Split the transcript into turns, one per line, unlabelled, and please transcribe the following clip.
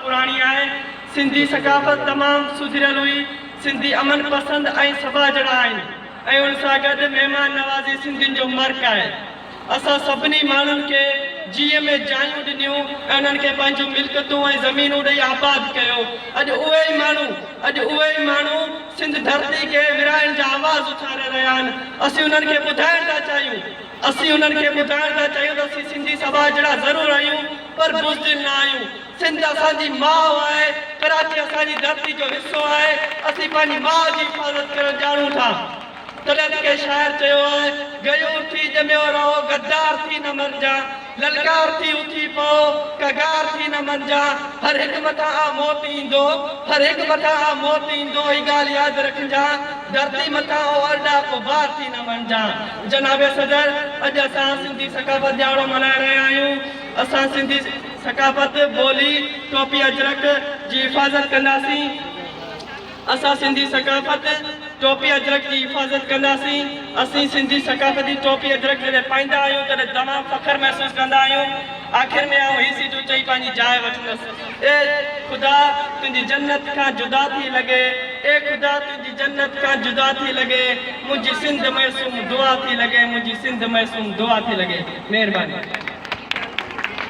پراڻي آهي. سنڌي ثقافت تمام سڌريل هئي. سنڌي امن پسند ۽ سٻاجهڙا آهن ۽ ان سان گڏ مهمان نوازي سنڌين جو مرڪ آهي. اسان سڀني ماڻهن کي جيء ۾ جايون ڏنيون ۽ انهن کي پنهنجون ملڪيتون ۽ زمينون ڏئي آباد ڪيو. اڄ اهي ئي ماڻهو اڄ اهي ئي ماڻهو سنڌ ڌرتي کي ورهائڻ جا آواز اٿاري رهيا آهن. اسين انهن کي ٻڌائڻ ٿا چاهيون اسين انهن کي ٻڌائڻ ٿا چاهيون ته اسين سنڌي سٻاجهڙا ضرور آهيون پر بزدل نه آهيون. سنڌ اسان جي ماء آهي، ڪراچي اسان جي ڌرتي جو حصو آهي، اسين پنهنجي ماء جي حفاظت ڪرڻ ڄاڻون ٿا. تڏهن ته ڪنهن شاعر چيو آهي، غيور ٿي ڄميو رهو، غدار ٿي نه مرجان، للڪار ٿي اٿي پئو، ڪگار ٿي نه مرجان، هر هڪ مٿان آ موت ايندو، هر هڪ مٿان آ موت ايندو، هي ڳالهه ياد رکجان، ڌرتي مٿان او ارڏا ڪو بار ٿي نه مرجان. جناب صدر، اڄ اسان سنڌي ثقافت ڏهاڙو ملهائي رهيا آهيون. اسان سنڌي ثقافت، ٻولي، ٽوپي اجرڪ جي حفاظت ڪنداسين. اسان سنڌي ثقافت، ٽوپي اجرڪ جي حفاظت ڪنداسين. اسين سنڌي ثقافتي ٽوپي اجرڪ جڏهن پائيندا آهيون تڏهن تمام فخر محسوس ڪندا آهيون. آخر ۾ آئون هي سيٽون چئي پنهنجي جاء وٺندس. اي خدا تنهنجي جنت کان جدا ٿي لڳي، اي خدا تنهنجي جنت کان جدا ٿي لڳي، منهنجي سنڌ معصوم دعا ٿي لڳي، منهنجي سنڌ معصوم دعا ٿي لڳي. مهرباني.